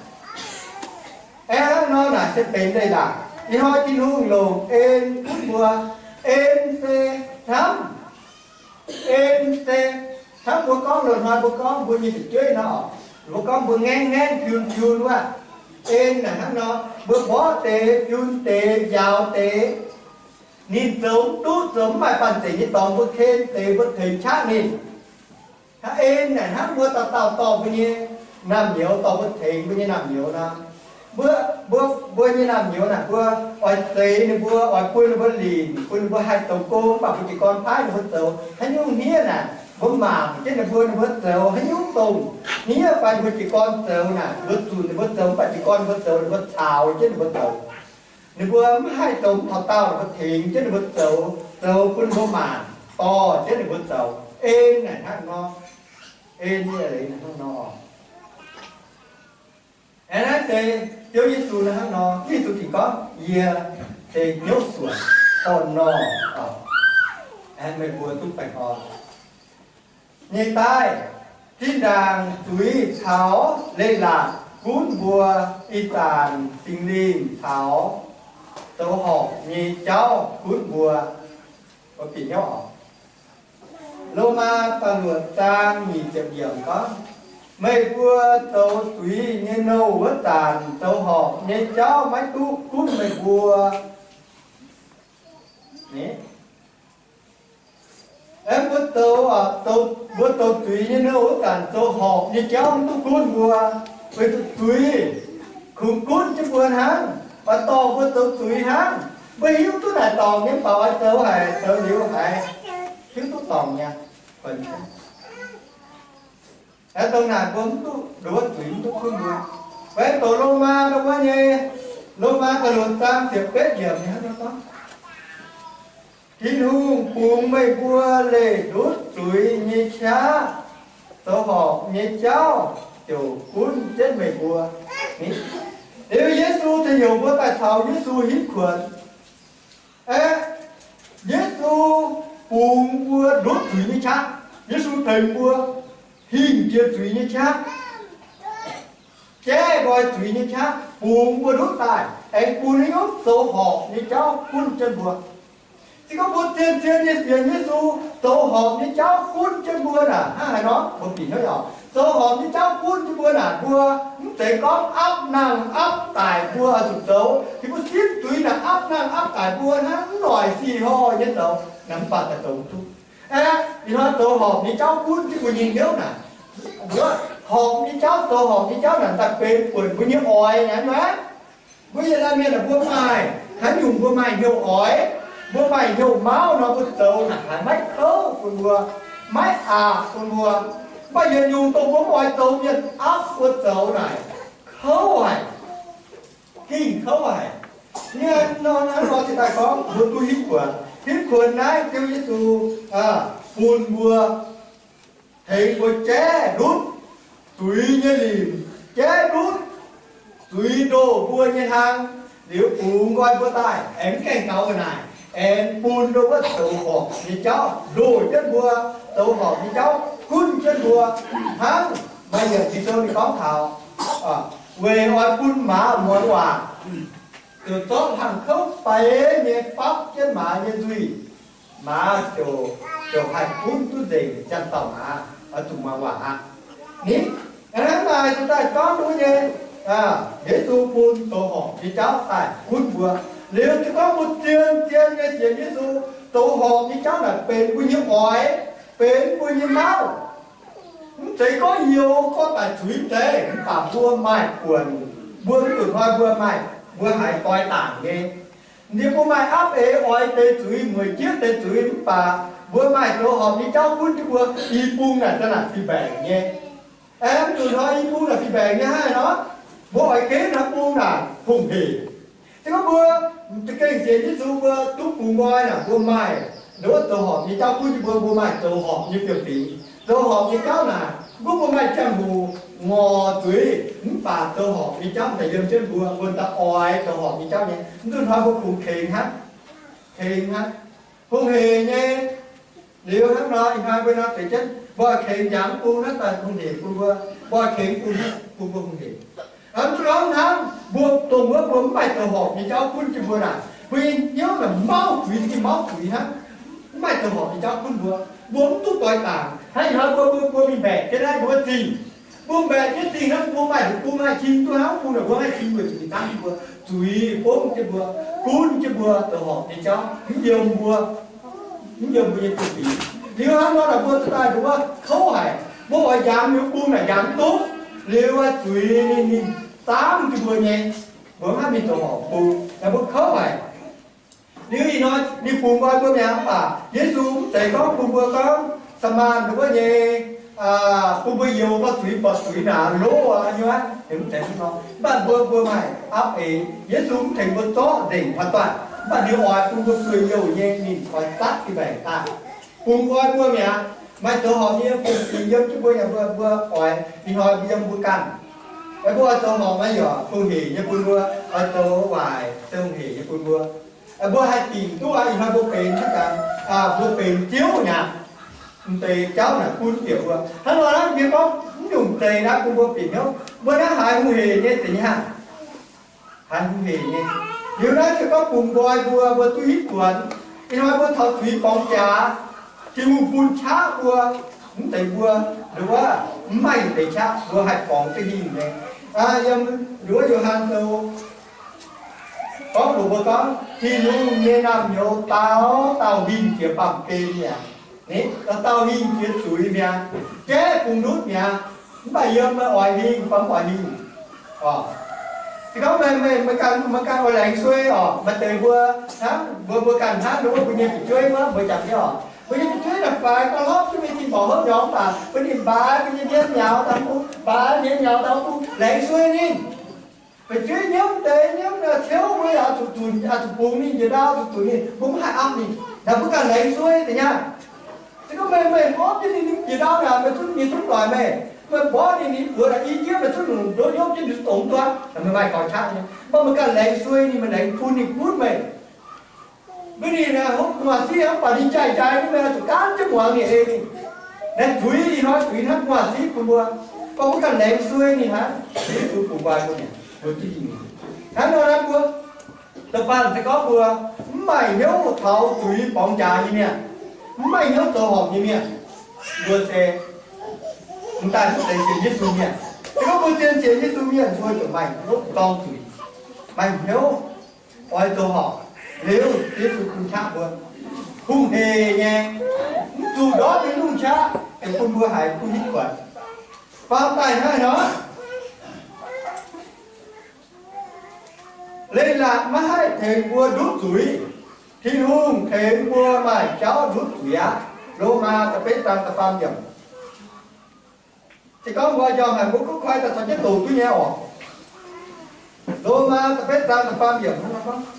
Aengx hnangv nor naaic se benx leiz-latc. Ih hnoi Tin-Hungh longc en gunv mbuo. En se hnamv. En se hnamv. Mbuo gorngv loz-hnoi mbuo gorngv mbuo nyei fu'jueiv nor, mbuo gorngv mbuo ngaengv ngaengv biun biun wuov. En naaic hnangv nor, mbuo mborqv deix, biun deix, njaaux deix. Ninh zoux mv duqv, zoux mv maaih banh zeic nyei dorngx mbuo ken deix mbuo tengx qaqv ninh. Hnangv en naaic hnangv mbuo dauh dauh dorh mbuo nyei naamh nyouz, dorh mbuo tengx mbuo nyei naamh nyouz nor, mbuo, mbuo, mbuo nyei naamh nyouz naaic mbuo oix zeix ninh mbuo, oix bun ninh mbuo linc, bun ninh mbuo haih zoux gong, mv baac mbuo jiez gorn paaiv ninh mbuo zoux haaix nyungc hniev naaic, mbuo mangc jienv ninh mbuo, ninh mbuo zoux haaix nyungc dongh hniev fai ninh mbuo jiez gorn zoux naaic, mbuo zunc ninh mbuo zoux, mv baac jiez gorn ninh mbuo zoux, ninh mbuo caux jienv ninh mbuo zoux. Ninh mbuo mv haih zoux mv taux daauh, ninh mbuo tengx jienv ninh mbuo zoux, zoux bun ninh mbuo mangc, dorh jienv ninh mbuo zoux. En naaic hnangv nor, en nyei leiz naaic hnangv nor. Aeqv, naaiv se Ziouv Yesu naaiv hnangv nor, Yesu ziouc gorngv, Yie se hnyouv suonc, horh norh, aengx meih mbuo duqv baengh orn. Nyei daaih, zinh ndaangc zuiz caux leiz-latc gunv mbuo, ih zanc Singx Lingh caux zoux horpc nyei jauv gunv mbuo. Mbuo bieqc hnyouv oc. Lomaa da'luoqc zaang nyic ziepc yiemc gorngv, meih mbuo zoux zuiz nyei nouh wuov zanc, zoux horpc nyei jauv maiv duqv gunv meih mbuo. Aeqv, mbuo zoux, mbuo zoux zuiz nyei nouh wuov zanc, zoux horpc nyei jauv mv duqv gunv mbuo. Weic zuqc zuiz kungx gunv jienv mbuo hnangv, oix dorh mbuo zoux zuiz hnangv. Mbuo hiuv duqv naaic dorngc nyei, mv baac oix zoux haic, zoux liuz haiz hiuv duqv dorngc nyei. Aeqv, dongh naaic mbuo mv duqv, nduov zuiz mv duqv gunv mbuo. Weic doqc Lomaa ndau wuov nyei, Lomaa da'luoqc zaang ziepc betv yiemc nyei hnangv nor gorngv, Tin-Hungh bungx meih mbuo leih ndutv zuiz nyei qaqv, zoux horpc nyei jauv ziouc gunv jienv meih mbuo. Liuz Yesu ziouc heuc mbuo daaih caux Yesu hitv kuonx. Aeqv, Yesu bungx mbuo ndutv zuiz nyei qaqv. Yesu tengx mbuo hingh jiex zuiz nyei qaqv, jaiv nqoi zuiz nyei qaqv, bungx mbuo ndutv daaih, aengx bun haaix nyungc zoux horpc nyei jauv gunv jienv mbuo. Se gorngv mbuo zien-zien nyei sienx Yesu, zoux horpc nyei jauv gunv jienv mbuo naaic, hnangv haaix nor mbuo bieqc hnyouv oc. Zoux horpc nyei jauv gunv jienv mbuo naaic, mbuo mv zeiz gorngv apv nangh apv daic mbuo oix zuqc zoux. Yie mbuo simv zuiz naaic apv nangh apv daic mbuo hnangv, mv noic sih horh nyei zoux, naaic mv baac daaih zoux mv duqv. Aeqv, ih hnoi zoux horpc nyei jauv gunv jienv mbuo nyei hnyouv naaic, horpc nyei jauv, zoux horpc nyei jauv naaic daaih benx buonc mbuo nyei oix nyei aqv. Mbuo yietc laanh mienh naaic mbuo maaih haaix nyungc mbuo maaih hnyouv oix, mbuo maaih hnyouv mauv nor, mbuo zoux naaic haiz maiv kouv bun mbuo, maiv aqc bun mbuo. Mv baac yietc nyungc dongh mbuo mv oix zoux mienh apv mbuo zoux naaic, kouv haic, gengh kouv haic. Nor hnangv nor se daaih gorngv mbuo duqv hitv kuonx. Hitv kuonx naaiv Ziouv Yesu bun mbuo, tengx mbuo jaiv ndutv zuiz nyei limc, jaiv ndutv zuiz ndoh mbuo nyei hlang, liuz bungx nqoi mbuo daaih, aengx mv gaengh gaux ga'naaic, aengx bun ndoh wuov zoux horpc nyei jauv ndoh jienv mbuo, zoux horpc nyei jauv gunv jienv mbuo. Hnangv maaih yiemc Ging-Sou ninh gorngv taux, weic oix bun maaz muangx waac, ziouc zorqv hlang kouv faix nyei fapv jienv maaz nyei nzuih. Maaz ziouc, ziouc haih gunv duqv nzengc, ziangh dauh maaz oix zuqc muangx waac aqv. Ni, hnangv naaic se daaih gorngv duqv nyei, Yesu bun zoux horpc nyei jauv daaih gunv mbuo. Liuz se gorngv mbuo zien-zien nyei sienx Yesu, zoux horpc nyei jauv naaic benx mbuo nyei oix, benx mbuo nyei mauv. Mv zeiz gorngv youz gorngv daic zuiz mv zeiz, mv baac mbuo maaih buonc, mbuo mv zuqc hnoi mbuo maaih, mbuo haiz doix dangc nyei. Liuz mbuo maaih apv eix oix deix zuiz, mueic jieqv deix zuiz, mv baac mbuo maaih zoux horpc nyei jauv gunv jienv mbuo. I bung naaic za'naaic fih mbaengc nyei. Aeqv, mv zuqc hnoi i bung naaic fih mbaengc nyei hnangv haaix nor, mbuo oix ginv hnangv bung naaic hungh hec. Se gorngv mbuo za'gengh sienx Yesu, mbuo duqv bungx nqoi naaic, mbuo maaih nduov zoux horpc nyei jauv gunv jienv mbuo, mbuo maaih zoux horpc nyei fiem-fingx, zoux horpc nyei jauv naaic. Mv gunv mbuo maaih ziangh hoc ngorc zuiz, mv baac zoux horpc nyei jauv daaih yiem jienv mbuo, mbuo daaih oix zoux horpc nyei jauv nyei. Mv zuqc hnoi mbuo kungx kengx hnangv, kengx hnangv, hungh hec nyei. Liuz hnangv nor, ih hnoi mbuo nor zeiz jienv mbuo kengx njang bung naaiv daaih hungh hec bun mbuo, mbuo kengx bung naaiv bun mbuo hungh hec. Mv zuqc hnangv hnangv, mbuo dongh wuov mbuo mv maaih zoux horpc nyei jauv gunv jienv mbuo naaic, mbuo nyei hnyouv naaic mauv zuiz, za'gengh mauv zuiz hnangv, mv maaih zoux horpc nyei jauv gunv mbuo, mbuo mv duqv doix dangc. Hnangv ih hnoi mbuo, mbuo, mbuo mingh mbaeqc jienv naaiv nduov zingh, Mbuo mbaeqc jienv dingh hnangv, mbuo maaih bung maaih cing duqv hnangv, bung naaic mbuo maaih cing weic zuqc ninh dangv mbuo, zuiz bungv jienv mbuo, gunv jienv mbuo zoux horpc nyei jauv, mv yiem mbuo, mv yiem mbuo nyei zuiz. Liuz hnangv nor naaic mbuo daaih nduov kouv haic. Mbuo oix njaamc liuz bung naaic njaamc mv duqv. Liuz zuiz ninh, ninh dangv jienv mbuo nyei, mbuo mv haih mingh zoux horpc bung, naaiv mbuo kouv haic. Liuz ih hnoi ninh bungx nqoi mbuo mi'aqv. Mv baac Yesu mv zeiz gorngv bun mbuo gorngv Saa^maa^ndaa wuov nyei, bun mbuo youx gorx zuiz buatc zuiz naaic loh aqv nyei aqv. Mv zeiz hnangv nor. Mv baac mbuo, mbuo maaih apv eix. Yesu mv tengx mbuo zorqv nzengc haaix dauh, mv baac ninh oix bun mbuo sueih youh nyei, ninh oix zatv daaih bungx nqoi mbuo mi'aqv. Maaih zoux horpc nyei fong-fingx yiem jienv mbuo, yaac mbuo, mbuo oix ih hnoi mbuo yiem mbuo ganh. Mbuo oix zoux horpc maiv yaac fong-hec nyei bun mbuo, oix zoux waaic fong-hec nyei bun mbuo. Mbuo haih dingc duqv aqv. Ih hnoi mbuo benx, mbuo benx Ziouv nyei aqv. M'deix jauv naaic gunv bieqc mbuo. Hnangv nor naaiv yie gorngv mv nyungc deix naaiv bun mbuo bieqc hnyouv. Mbuo naaiv haiz hungh hec nyei deix nyei aqv. Haiz hungh hec nyei. Liuz naaiv se gorngv bungx nqoi mbuo, mbuo duqv hitv kuonx. Ih hnoi mbuo taux zuiz borngz jaax, Tin-Hungh bun qaqv mbuo, mv zeiz mbuo, nduov, mv maaih deix qaqv mbuo haih borngz duqv hingh nyei. Yiem nduov Yo^han Sou gorngv mbuox mbuo gorngv, Tin-Hungh nyei naamh nyouz dauh dauh hingh jiex baamh gen mi'aqv. Dauh dauh hingh jiex zuiz mi'aqv. Gaeqv bungx ndutv mi'aqv. Mv baac yiem meih oix hingh fai mv oix hingh. Se gorngv meih, meih, meih ganh, meih ganh oix laengz suei oc, maaih deix mbuo hnangv, mbuo, mbuo ganh hnangv nduov mbuo nyei fu'jueiv wuov, mbuo jangx jienv oc, mbuo nyei fu'jueiv naaic faix gauh hlopv jienv mingh tin borqc hopv nyorx mv baac mbuo ninh mbaaix mbuo nyei hmien nyaux dangh bung, mbaaix hmien nyaux dangh bung, laengz suei ninh. Fu'jueiv nyiemv deix nyiemv ciouv mbuo yaac oix zuqc zunc, oix zuqc bungx ninh njiec ndau, oix zuqc zunc ninh, mbuo mv haih apv ninh. Naaic mbuo ganh laengz suei deix nyei. Se gorngv meih, meih mborqv jienv ninh njiec ndau naaic, meih zungv, ninh zungv doic meih. Meih mborqv ninh, ninh buoz naaic i jieqv, meih zungv longc ndoqv nyopv jienv ninh zungv dongz duqv. Naaic meih maaih gaux qaqv nyei. Mv baac meih ganh laengz suei ninh, meih laengz bun ninh gunv meih. Mbuo ninh hopv gu'nguaaz siqv mv baac ninh jaaix-jaaix nyei, meih zuqc gaanv jienv muangx ninh ei ninh. Naaiv zuiz ih hnoi zuiz hnangv gu'nguaaz siqv bun mbuo. Gorngv mbuo ganh laengz suei ninh hnangv, Yesu bungx nqoi mbuo mi'aqv, mbuo duqv hingh. Hnangv nor naaiv mbuo, da'faanh se gorngv mbuo mv maaih hnyouv taux zuiz borngz jaax nyei mienh, mv maaih hnyouv zoux horpc nyei mienh, mbuo se mv daaih mv zeiz sienx Yesu mienh. Se gorngv mbuo zien sienx Yesu mienh, mbuo ziouc maaih hnyouv dorng zuiz, maaih hnyouv oix zoux horpc. Liuz Yesu bun qaqv mbuo, hungh hec nyei, mv zuqc ndortv nyei lungh qaqv, aengx bun mbuo haiz duqv hitv kuonx. Faam daaih hnangv haaix nor, leiz-latc maiv haih tengx mbuo ndutv zuiz. Tin-Hungh tengx mbuo maaih jauv ndutv zuiz aqv. Lomaa da'betv zaang da'faam yiemc. Se gorngv mbuo yangh haic mbuo kuv koi daaih caux jienv doqc duqv nyei oc. Lomaa da'betv zaang da'faam yiemc hnangv nor gorngv,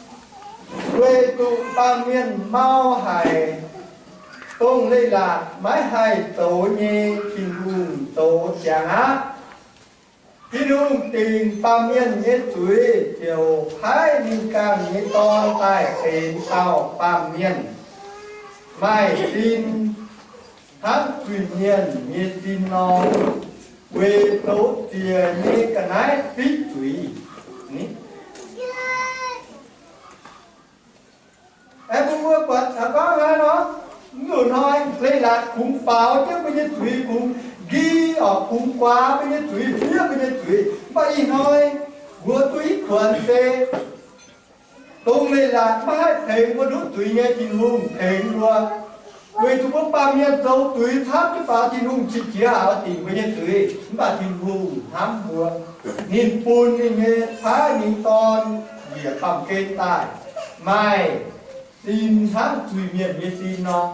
weic zuqc baamh mienh mau haic dongh leiz-latc maiv haih zoux nyei Tin-Hungh zoux ziangx aqv. Tin-Hungh dingc baamh mienh nyei zuiz ziouc paaiv ninh ganh nyei Dorn daaih benx dauh baamh mienh, maaih sin hnangv zuiz-mienh nyei sin nor, weic zoux ziec nyei ga'naaiv fiqv zuiz. Aengx bun mbuo buatc taux gorngv naaiv nor, mv nzunc hnoi leiz-latc kungx faaux jienv mbuo nyei zuiz, kungx nqi oc, kungx guaax mbuo nyei zuiz, fiev mbuo nyei zuiz. Mv baac ih hnoi mbuo duqv hitv kuonx se dongh leiz-latc maiv haih tengx mbuo ndutv zuiz nyei Tin-Hungh tengx mbuo. Weic zuqc mbuo baamh mienh zoux zuiz camv jienv faaux, Tin-Hungh qiex jiez oix dingc mbuo nyei zuiz, mv baac Tin-Hungh hnamv mbuo. Ninh bun ninh nyei, paaiv ninh Dorn njiec baamh gen daaih, maaih sin hnangv zuiz-mienh nyei sin nor,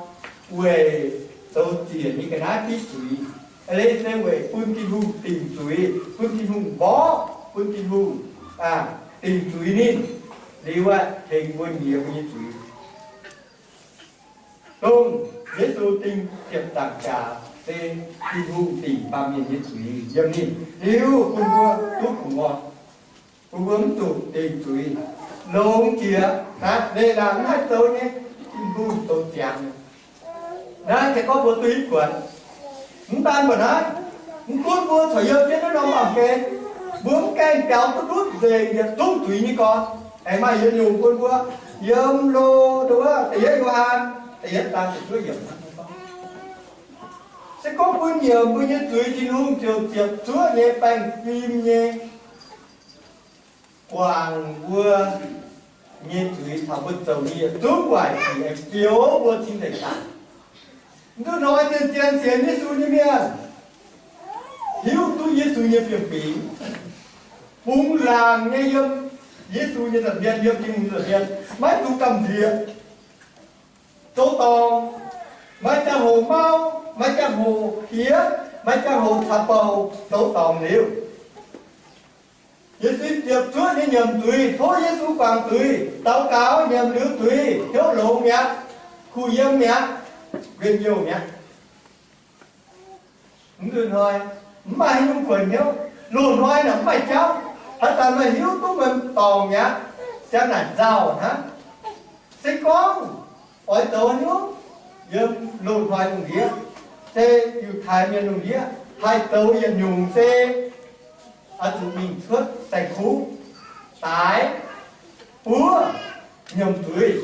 weic zoux ziec nyei ga'naaiv fiqv zuiz. Aa, se weic bun Tin-Hungh dingc zuiz, bun Tin-Hungh mborqv, bun Tin-Hungh dingc zuiz ninh, liuz aeqv, tengx mbuo njiec mbuo nyei zuiz. Dongh Yesu dingh ziepc nzaangc jaax se Tin-Hungh dingc baamh mienh nyei zuiz yiem ninh, liuz bun mbuo duqv bungx orn, bun mbuo mv zuqc dingc zuiz, longx jiex aqv. Leiz-latc maiv haih zoux nyei, Tin-Hungh zoux ziangx. Naaiv se gorngv mbuo duqv hitv kuonx. Mv daan mbuo naaiv, mv gunv mbuo corc yiem jienv naaiv norm baamh gen, mbuo mv gaengh biaux duqv ndutv nzengc yietc zungv zuiz nyei gorn. Aengx maaih yietc nyungc bun mbuo yiem lo, da'yietv Yo^han da'yietv zaang ziepc juov yiemc hnangv nor gorngv, Se gorngv mbuo nyiemc mbuo nyei zuiz, Tin-Hungh ziouc ziepc zuoqv nyei baengh fim nyei guangc mbuo nyei zuiz caux mbuo zoux nyei yietc zungv waaic sic, aengx biouz mbuo cingx nzengc daaih. Mv duqv hnoi zien-zien sienx Yesu nyei mienh hiuv duqv Yesu nyei fiem-fingx, bungx laangc nyei yiem Yesu nyei nza'hmien, yiem Tin-Hungh nza'hmien, maiv dungx gamh nziex, zoux dorngc, maaih ziangh hoc mauv, maaih ziangh hoc piex, maaih ziangh hoc caux bouc zoux dorngc liuz, Yesu ziepc zuoqv nyei nyiemc zuiz, tov Yesu guangc zuiz, daux gaux nyiemc liuz zuiz, hnyouv longx mi'aqv, kuh yiem mi'aqv, njien-youh mi'aqv. Mv nzunc hnoi mv maaih haaix nyungc kuonx hnyouv. Loz-hnoi naaic mv maaih jauv, haaix zanc maaih hiuv duqv meih dorngc mi'aqv, ziang naaic nzauh hnangv. Se gorngv oix zoux haaix nyungc yiem loz-hnoi lungh ndiev, se Yiutai Mienh lungh ndiev haih zoux yietc nyungc se oix zuqc mingh cuotv saeng-kuv, daaix, buov, nyiemc zuiz.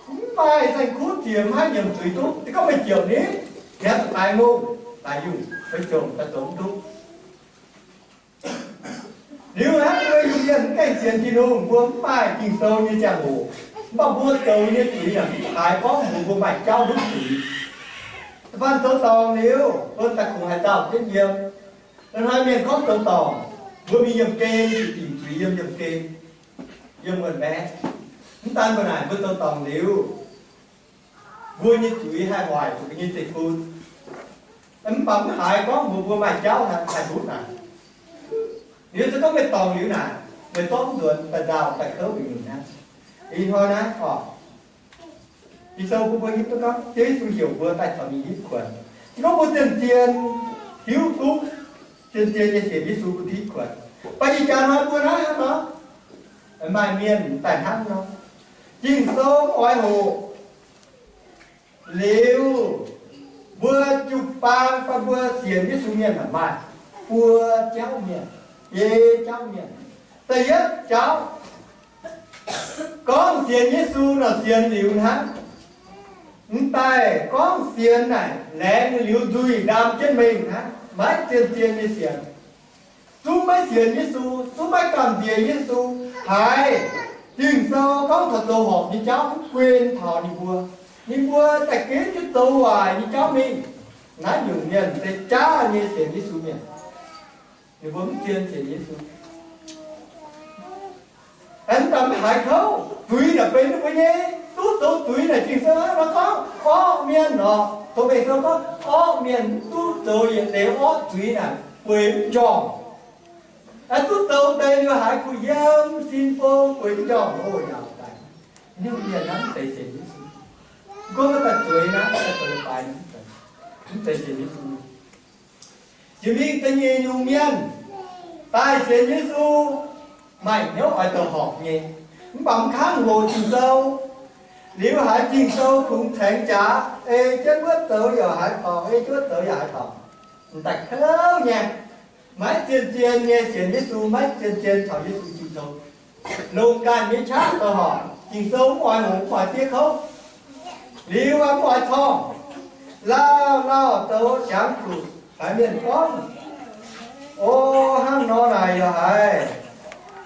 Mv maaih saeng-kuv ziec mv haih nyiemc zuiz duqv. Se gorngv meih ziouc nitv, mi'aqv zuqc daaih ngongh, daaih yungh, meih ziouc daaih zoux mv duqv. Liuz hnangv mbuo Iu-Mienh mv gaengh sienx Tin-Hungh, mbuo mv maaih Ging-Sou nyei ziangh hoc, mv baac mbuo zoux nyei zuiz yaac mv haiz gorngv mbuox mbuo maaih jauv ndutv zuiz. Da'faanh zoux dorngc liuz, mbuo daaih kungx haaix dauh jienv yiem. Hnoi-hnoi mienh gorngv zoux dorngc, mbuo mingh yiem gen, zuqc dingc zuiz yiem, yiem gen, yiem wuonh maengx. Mv daan mbuo naaic mbuo zoux dorngc liuz, mbuo nyei zuiz haih hoic zuqc mbuo nyei zeiv-fun. Mv baac mv haiz gorngv mbuox mbuo maaih jauv haih ndutv naaic. Liuz se gorngv meih dorngc liuz naaic, meih zorqv nzuonx daaih nzauh daaih kouv mingh hnangv. Ih hnoi naaiv oc, Ging-Sou bun mbuo hiuv duqv gorngv Ziouv Yesu heuc mbuo daaih caux ninh hitv kuonx. Se gorngv mbuo zien-zien hiuv duqv, zien-zien nyei sienx Yesu bun hitv kuonx. Mv baac ih jaax hnoi mbuo naaiv hnangv nor, maaih mienh daaih hnangv nor. Ging-Sou mv oix hoqc. Liuz, mbuo jiu-baang fai mbuo sienx Yesu mienh maaih buo jauv mienh, biei jauv mienh. Da'yietv jauv, gorngv sienx Yesu nor sienx liuz hnangv. Mv daaih gorngv sienx naaic laengz liuz nzuih ndaam jienv mengh hnangv, maiv zien-zien nyei sienx. Zungv maiv sienx Yesu, zungv maiv gamh nziex Yesu, haiz Ging-Sou gorngv taux zoux horpc nyei jauv mv guen taux ninh mbuo. Ninh mbuo daaih ginv jienv zoux waaic nyei jauv mingh. Naaiv nyungc mienh se jaav nyei sienx Yesu mienh. Ninh mbuo mv zien sienx Yesu. Aengx mv baac maiv haiz kouv, zuiz naaic benx ninh mbuo nyei. Duqv zoux zuiz naaic Ging-Sou hnangv nor gorngv, orqv mienh nor, Tongx Mengh Sou gorngv, orqv mienh mv duqv zoux yietc deix orqv zuiz naaic bueix mv njormh. Aengx duqv zoux deix liuz haiz kuh yiem sin bung bueix mv njormh, o, yaac daic. Nyungc mienh naaiv mv zeiz sienx Yesu. Gorngv daaih zueiz naaiv, daaih zueiz baaix, mv zeiz sienx Yesu. Jiex mingh da'nyeic nyungc mienh daaih sienx Yesu, maaih hnyouv oix zoux horpc nyei, mv baac mv kangv hoqc Ging-Sou. Liuz haiz Ging-Sou kungx caengx jaax, ei jienv wuov zoux yaac haiz dorngc, ei jienv wuov zoux yaac haiz dorngc. M'daaih kouv nyei, maiv zien-zien nyei sienx Yesu, maiv zien-zien caux Yesu jiu tong. Longc ganh nyei qaqv zoux horpc, Ging-Sou mv oix hoqc, mv oix diev kouv. Liuz mv oix corngh, lauh lauh zoux jangx zuqc haiz mienh gorngv, o, hnangv nor naaic yaac haiz,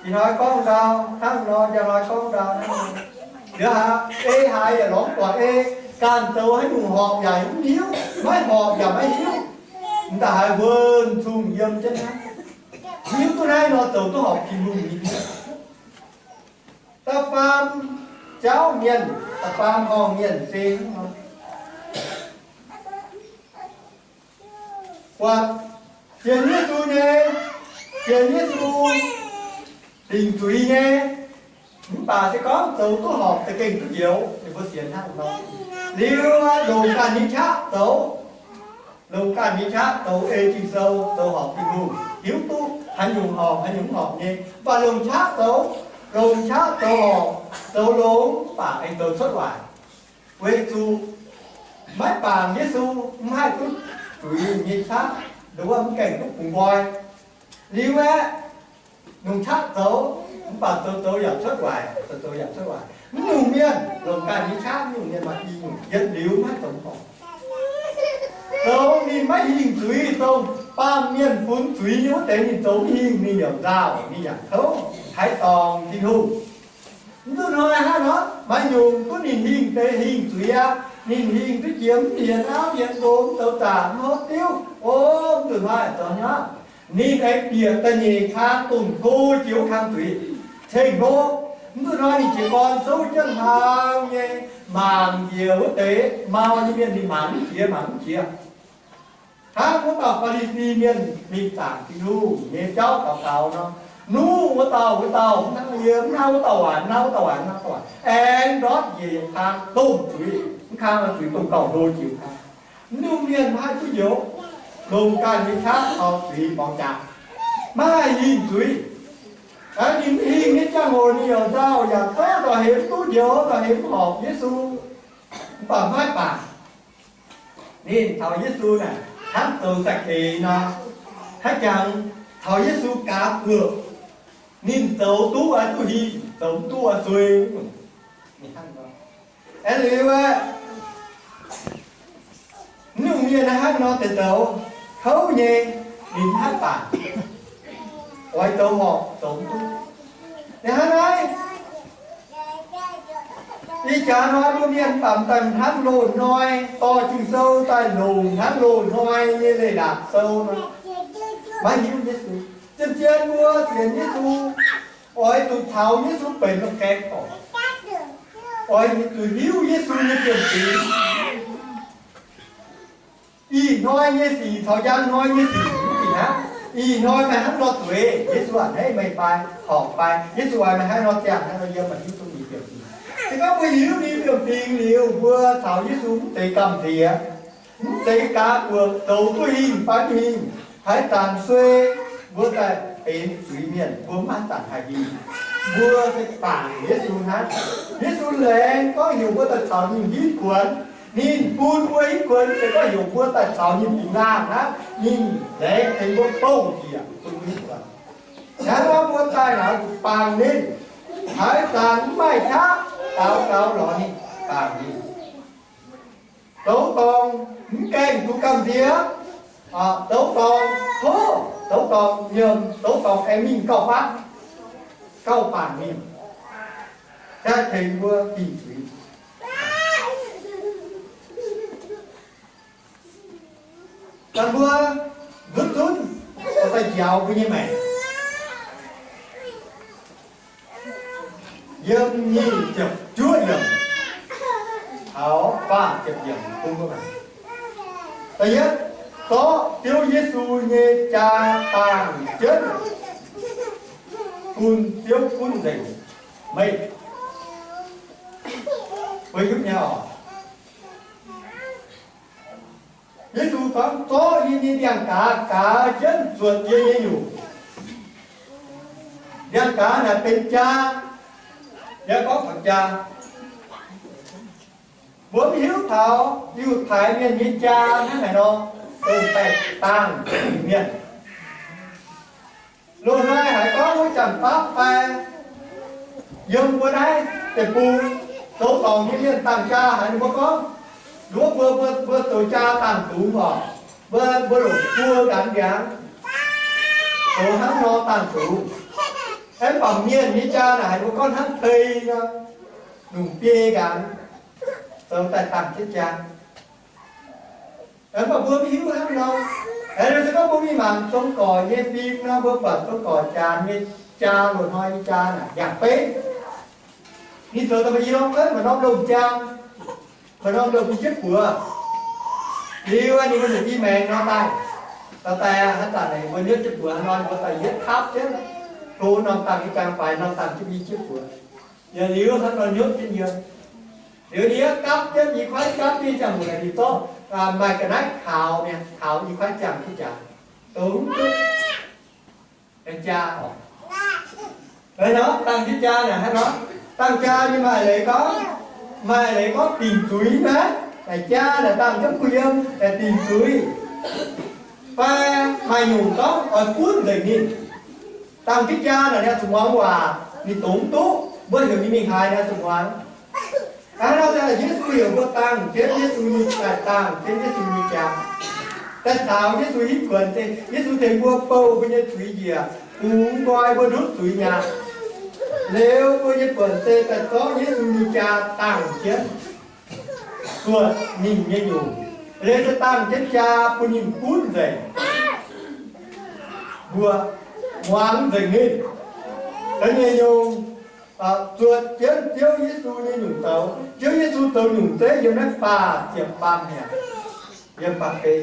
ih hnoi gorngv ndau hnangv nor, njang hnoi gorngv ndau hnangv nor. Liuz haiz ei haiz yaac lorz mv buatc ei, ganh zoux haaix nyungc horpc yaac mv hiuv, maiv horpc yaac maiv hiuv. M'daaih haiz wuonh zungh yiem jienv hnangv. Hiuv duqv naaiv nor zoux duqv horpc Tin-Hungh nyei. Da'faam jauv mienh, da'faam horngh mienh se hnangv nor. Buatc sienx Yesu nyei, sienx Yesu dingc zuiz nyei, mv baac se gorngv zoux duqv horpc za'gengh duqv njoux, ninh mbuo sienx hnangv nor. Liuz longc ganh nyei qaqv zoux, longc ganh nyei qaqv zoux ei Ging-Sou, zoux horpc Tin-Hungh, hiuv duqv haaix nyungc horpc haaix nyungc mv horpc nyei. Mv baac longc qaqv zoux, longc qaqv zoux horpc, zoux longx mv baac aengx zoux cuotv waaic. Weic zuqc maiv bangc Yesu, mv haih duqv zuiz nyei qaqv, nduov mv gaengh duqv bungx nqoi. Liuz aeqv, longc qaqv zoux, mv baac zoux zoux yaac cuotv waaic, zoux zoux yaac cuotv waaic. Mv nyungc mienh longc ganh nyei qaqv, mv nyungc mienh maaih i nyungc, yietc liuz maiv zoux horpc. Zoux maiv hingh zuiz, dongh baamh mienh funx zuiz nyei wuov deix ninh zoux mv hingh, ninh yaac nzauh, ninh yaac kouv, haaix dorngc Tin-Hungh. Mv duqv hnoi hnangv nor, maaih nyungc duqv ninh hingh deix hingh zuiz aqv. Ninh hingh duqv jiex mv hienx auv hienx nqox, mv zoux zaqc, mv hopv diuv, o, mv duqv hnoi zoux nyei. Ninh aengx bieqc da'nyeic kang dongh go jiex wuov kang zuiz, ceng-hlo. Mv duqv hnoi ninh jiez gorn souv jienv hlang nyei, mangc njiec wuov deix mau nyei mienh, ninh mangc mv jiex, mangc mv jiex. Hnangv wuov dauh Faa^li^si Mienh mingh zaangc Tin-Hungh nyei jauv daux gaux nor, nuqv wuov dauh, wuov dauh, mv hnangv yie, mv hnangv wuov dauh waaic, mv hnangv wuov dauh waaic, mv hnangv wuov dauh waaic, aengx ndortv njiec yietc kang dongh zuiz, mv kang zuiz dongh gauh hlo jiex kang. Mv nyungc mienh maiv haih duqv njoux, longc ganh nyei qaqv taux zuiz borngz jaax, maiv haih hingh zuiz. Ninh mv hingh nyei ziangh hoc ninh yaac nzauh yaac kouv, ndongc heix mv duqv njoux, ndongc heix mv horpc Yesu, mv baac maiv baac ninh taux Yesu naaic hnangv zoux Sakc^ke nor, haaix jangx taux Yesu gaax buoqc, ninh zoux duqv oix duqv hingh, zoux mv duqv oix zuei. Aeqv, liuz aeqv, mv nyungc mienh naaiv hnangv nor deix zoux kouv nyei, ninh mv haih baac, oix zoux horpc zoux mv duqv. Ninh hnangv naaiv, ih jaax hnoi mbuo mienh mv baac daaih hnangv loz-hnoi dorh Ging-Sou daaih longc hnangv loz-hnoi nyei leiz-latc sou nor, maiv hiuv Yesu. Zien-zien mbuo sienx Yesu, oix zuqc caux Yesu benx la'gaeng dorngc, oix zuqc hiuv Yesu nyei fiem-fingx. Ih hnoi nyei sic caux njang hnoi nyei sic mv fih hnangv. Ih hnoi meih hnangv nor zueiz, Yesu aac, hneiv meih fai, horpc fai. Yesu oix meih hnangv nor ziangh, hnangv nor yiem, meih hiuv duqv ninh fiem-fingx. Se gorngv mbuo hiuv ninh fiem-fingx liuz, mbuo caux Yesu mv zeiz gamh nziex, mv zeiz gaax buoqc zoux duqv hingh fai mv hingh. Haaix zanc suei mbuo daaih benx zuiz-mienh, mbuo mv haaix zanc haih hingh. Mbuo se bangc Yesu hnangv. Yesu laengz gorngv heuc mbuo daaih caux ninh hitv kuonx. Ninh bun mbuo hitv kuonx, se gorngv heuc mbuo daaih caux ninh fingx laangh hnangv. Ninh laengz tengx mbuo bouh njiec bun mbuo hitv kuonx. Hnangv nor mbuo daaih naaic zuqc bangc ninh. Haaix zanc mv maaih qaqv daux gaux lorz ninh, bangc ninh. Zoux dorngc mv gaengh duqv gamh nziex, zoux dorngc tov, zoux dorngc nyiemc, zoux dorngc aengx mingh gauh fatv, gauh bangc ninh, jaaix tengx mbuo dingc zuiz. Daaih mbuo nzutv zunv daaih njaaux mbuo nyei maengc. Yiem nyic ziepc juov yiemc taux faah ziepc yiemc bun mbuo. Da'yietv, zorqv Ziouv Yesu nyei jaa dangh jienv bun Ziouv gunv nzengc meih. Mbuo hiuv nyei oc. Yesu gorngv, zorqv yie nyei ndiangx-gaaz gaaz jienv zuotc yie nyei nyungc. Ndiangx-gaaz naaic benx jaa. Yie gorngv taux jaa, mbuo mv hiuv taux Yiutai Mienh nyei jaa hnangv haaix nor, dongh daaih dangh mienh. Loz-hnoi haiz gorngv wuov janx-baamv fai yiem mbuo naaiv deic-bung zoux dorngc nyei mienh dangh jaa haiz ninh mbuo gorngv, nduov mbuo, mbuo, mbuo zoux jaa dangh dungz oc. Mbuo, mbuo longc buo nqanx ndiangx zoux hnangv nor dangh dungz. Aengx mv baac mienh nyei jaa naaic haiz mbuo gorngv hnangv tei nor, longc biei nqanx zoux daaih dangh jienv jaa. Mv baac mbuo mv hiuv hnangv nor. Aengx se gorngv mbuo mingh mangc zong gorc nyei fim nor, mbuo buatc zong gorc janx nyei jaa, loz-hnoi nyei jaa naaic yaac benv. Ninh zoux daaih maaih i norm cuotv, maaih norm lomh jaang, maaih norm lomh i jienv buoz. Liuz ninh mbuo nyungc i maengx nor daaih, daaih daaih haaix zanc mbuo nyuotv jienv buoz nor, ninh mbuo daaih yietv kapv jienv, hlo norm dangh nyei jaang faix, norm dangh jienv i jienv buoz. Yietc liuz hnangv nor nyuotv jienv yiem. Liuz ninh yietv gapv jienv i kuaaiv gapv jienv ziangh hoc naaic ninh zorqv maaih ga'naaiv kaux mi'aqv, kaux i kuaaiv ziangh jienv jaax, dongh mv duqv jaa oc. Nor dangh jienv jaa naaic hnangv nor, dangh jaa nyei maaih leiz gorngv, maaih leiz gorngv dingc zuiz naaic, naaic jaa naaic dangh jienv kuh yiem naaic dingc zuiz. Fai maaih nyungc gorngv oix gunv nzengc ninh. Dangh jienv jaa naaic ninh zuqc muangx waac, ninh dongz mv duqv, mbuo heuc ninh mingh haaix ninh zuqc muangx. Hnangv nor se Yesu heuc mbuo dangh jienv Yesu nyei, daaih dangh jienv Yesu nyei jaa. Daaih caux Yesu hitv buonc se Yesu tengx mbuo bouh mbuo nyei zuiz njiec, bungx nqoi mbuo ndutv zuiz nyaanh. Liuz mbuo nyei buonc se daaih zorqv Yesu nyei jaa dangh jienv, zuotc ninh nyei nyungc. Liuz se dangh jienv jaa bun ninh gunv nzengc mbuo, muangx nzengc ninh. Da'nyeic nyungc, zuotc jienv Ziouv Yesu nyei nyungc zoux. Ziouv Yesu zoux nyungc zeiv yiem naaiv baamh ziepc baamh mienh, yiem baamh gen.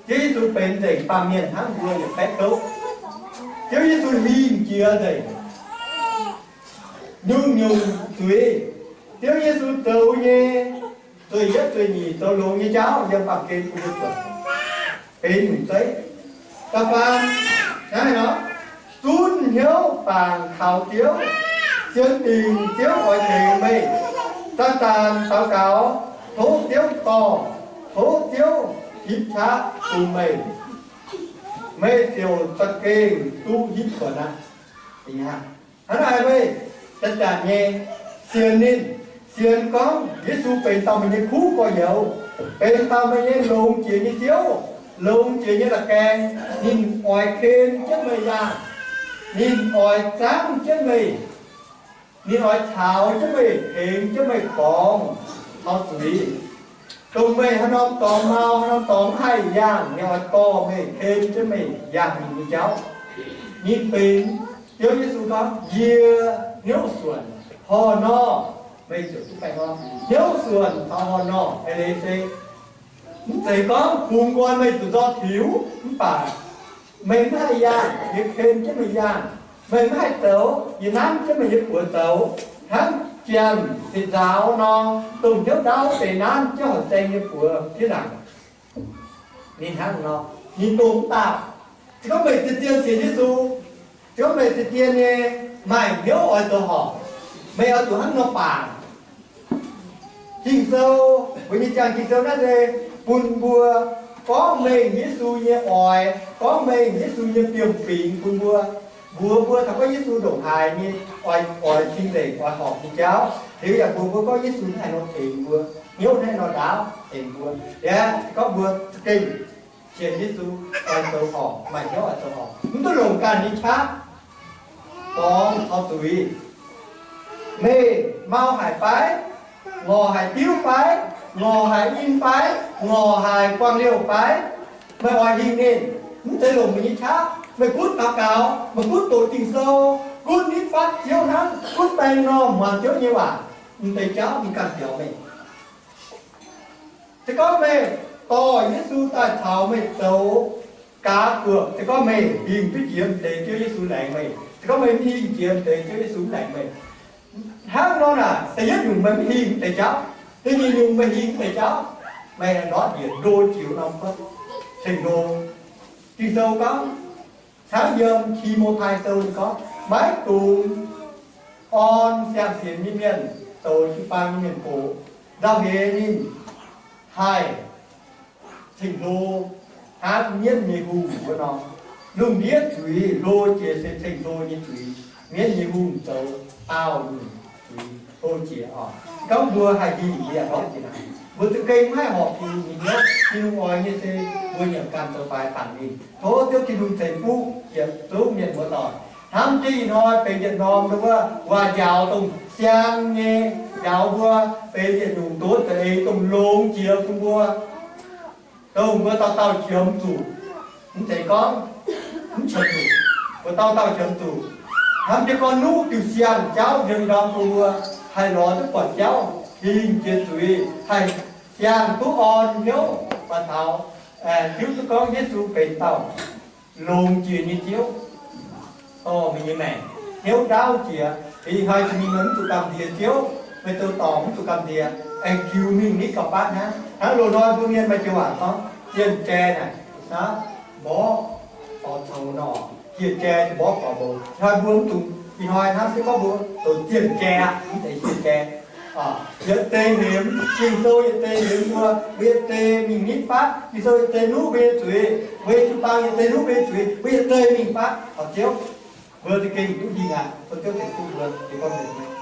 Ziouv Yesu benx nzengc baamh mienh hnangv mbuo yietc baeqv kouv. Ziouv Yesu hingh jiex nzengc nyungc-nyungc zuiz. Ziouv Yesu zoux nyei zueih yietv zueih nyeic zoux longx nyei jauv yiem baamh gen bun mbuo zuotc, benx nyungc zeiv. Da'faam, naaiv nor, zunv hnyouv bangc kaux Ziouv, sienx dingc Ziouv oix tengx meih. Zanc-zanc daux gaux, tov Ziouv dorh, tov Ziouv hitv qaqv bun meih, meih ziouc za'gengh duqv hitv buonc aqv. Hnangv naaic meih zanc-zanc nyei sienx ninh, sienx gorngv Yesu benx dauh meih nyei kuv gorx-youz, benx dauh meih nyei longx jiex nyei Ziouv, longx jiex nyei la'gaeng. Ninh oix ken jienv meih yangh, ninh oix zangv jienv meih, ninh oix caux jienv meih, tengx jienv meih borngz taux zuiz. Dongh meih haaix norm dorngx mau, haaix norm dorngx mv haih yangh, ninh oix dorh meih, ken jienv meih yangh ninh nyei jauv. Ninh benx, Ziouv Yesu gorngv, yie hnyouv suonc horh nor, meih ziouc duqv baengh orn. Hnyouv suonc caux horh nor, eix leiz se mv zeiz gorngv bungx nqoi meih zuqc nzorng tiux mv baac meih mv haih yangh, yie ken jienv meih yangh. Meih mv haih zoux, yie nanv jienv meih nyei buoz zoux. Hnangv janx-nzaaux nor, dongh hnyouv ndaauv deix nanv jienv horqc saeng nyei buoz fiev nzaangc. Ninh hnangv nor, ninh dongh mv baac se gorngv meih zien-zien sienx Yesu, se gorngv meih zien-zien nyei maaih hnyouv oix zoux horqc, meih oix zuqc hnangv nor bangc. Ging-Sou, mbuo nyei ziangh Ging-Sou naaiv se bun mbuo gorngv mengh Yesu nyei oix, gorngv mengh Yesu nyei fiem-fingx bun mbuo, mbuox mbuo taux gorngv Yesu ndongc haaix nyei oix, oix cing-nzengc, oix horpc nyei jauv. Liuz yaac mbuox mbuo gorngv Yesu hnangv haaix nor tengx mbuo, hnyouv hnangv haaix nor ndaauv tengx mbuo. Liuz se gorngv mbuo za'gengh sienx Yesu, oix zoux horpc, maaih hnyouv oix zoux horpc, mv duqv longc ganh nyei qaqv borngz taux zuiz. Meih mau haic fai? Ngorc haic diuv fai? Ngorc haic in fai? Ngorc haic guangc liouh fai? Meih oix hingh ninh, mv zeiz longc meih nyei qaqv. Meih gunv daux gaux, meih gunv doqc Ging-Sou, gunv nitv fatv Ziouv hnangv, gunv baeng normh muangx Ziouv nyei waac, m'deix jauv ninh ganh biaux meih. Se gorngv meih dorh Yesu daaih caux meih zoux gaax guoqv, se gorngv meih hingh duqv jiex m'deix Ziouv Yesu laengz meih. Se gorngv meih mv hingh jiex m'deix Ziouv Yesu mv laengz meih. Hnangv nor naaic, da'yietv nyungc meih mv hingh m'deix jauv. Da'nyeic nyungc meih hingh m'deix jauv, meih ndortv njiec ndo jiex norm kuotv, ceng-hlo. Ging-Sou gorngv, hnangv yiem Ti^mo^tai Sou ninh gorngv, maiv dungx orn siang-sienx nyei mienh zoux jiu-baang nyei mienh gox. Nzauh heix ninh haih ceng-hlo hnangv mienv nyei hungh wuov nor. Lungh ndiev zuiz hlo jiex se ceng-hlo nyei zuiz. Mienv nyei hungh zoux daauh nyungc zuiz hlo jiex oc. Gorngv mbuo haih hingh, mbuo yaac ndortv jiex naaic. Mbuo za'gengh maiv haih horpc Tin-Hungh nyei hnyouv. Tin-Hungh oix nyei se mbuo nyanc ganh zoux faix bangc ninh. Tov Ziouv Tin-Hungh ceix fuqv yietc zungv mienh muoz-doic. Hnamv jienv ih hnoi benx yietc norm wuov waac njaaux dongh siang nyei, njaaux mbuo benx yietc nyungc duqv za'eix dongh longx jiex bun mbuo, dongh mbuo dauh dauh qiemx zuqc. Mv zeiz gorngv mv qiemx zuqc, mbuo dauh dauh qiemx zuqc. Hnamv jienv gorngv nuqv diuh siang jauv yiem ndorm bun mbuo haih lorz duqv buatc jauv, hingh jiex zuiz, haih siang duqv orn hnyouv, baac taux hiuv duqv gorngv Yesu benx dauh longx jiex nyei Ziouv, dorh meih nyei maengc hnyouv ndaauv jiex. Ih hnoi jiex mingh meih mv zuqc gamh nziex Ziouv, meih zoux dorngc mv zuqc gamh nziex, aengx tiux mingh nitv gauh fatv hnangv. Hnangv loz-hnoi mbuo mienh maaih joux waac gorngv, zienh jai naaic, mborqv gorx coux nor, jiex jai mborqv gorx mboux. Ih hnoi mbuo mv dungx, ih hnoi hnamv jienv gorngv mbuo zoux zienh jai aqv, mv zeiz jiex jai. Yietc deix hemx Ging-Sou, yietc deix hemx mbuo, mbuo yietc deix mingh nitv fatv Ging-Sou, yietc deix nuqv mbuo nyei zuiz, mbuo nyei jiu-baang yietc deix nuqv mbuo nyei zuiz, mbuo yietc deix mingh fatv horpc Ziouv. Mbuo za'gengh duqv hingh aqv. Tov Ziouv ceix fuqv mbuo, se gorngv mbuo